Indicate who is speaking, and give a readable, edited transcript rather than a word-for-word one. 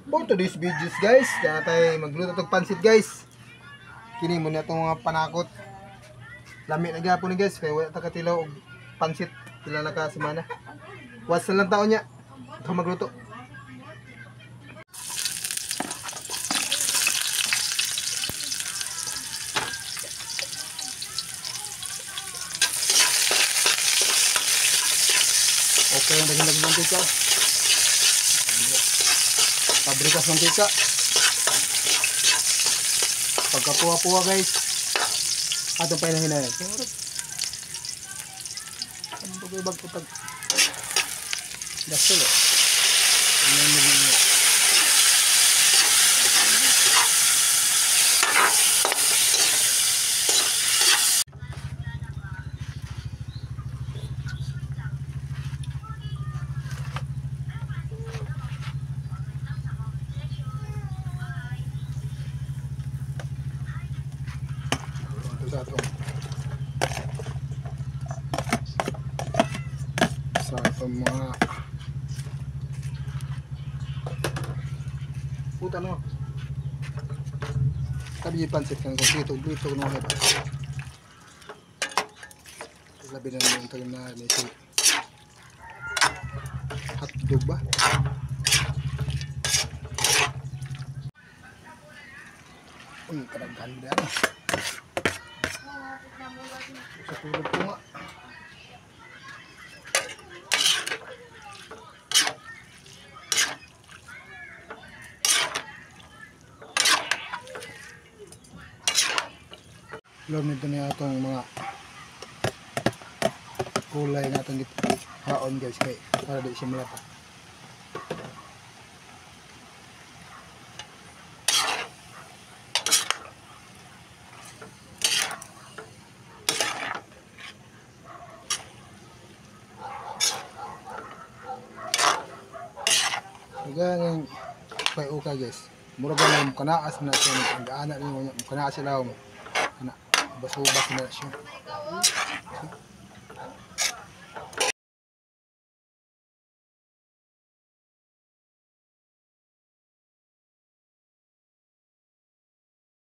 Speaker 1: For today's videos guys, na tayo magluto tog pansit guys. Kini mo na itong mga panakot. Lami na gyapon ni guys, kay wala ta katilaw og pansit pila na ka semana. Was na lang taon niya. Ito magluto. Okay, ang dagdag mantika. Pabrikas mantika. Pagkapuha-puha guys. Ato pa hinahinay. Ang bagay utag. Gasol. Ano mo? Sa itong mga puta no, tabi yung pansit kang kompleto dito no ba labi na naman ito na si hotdog ba. Uy, karaghan ba yan sa tulog ko nga. Lord, nito na itong mga kulay natin dito haon guys, kay para di siya malata. Ganyan kay uka guys, murag na kanaas na siya, ang ana ni mo kanaas sila mo. Basuba na siya.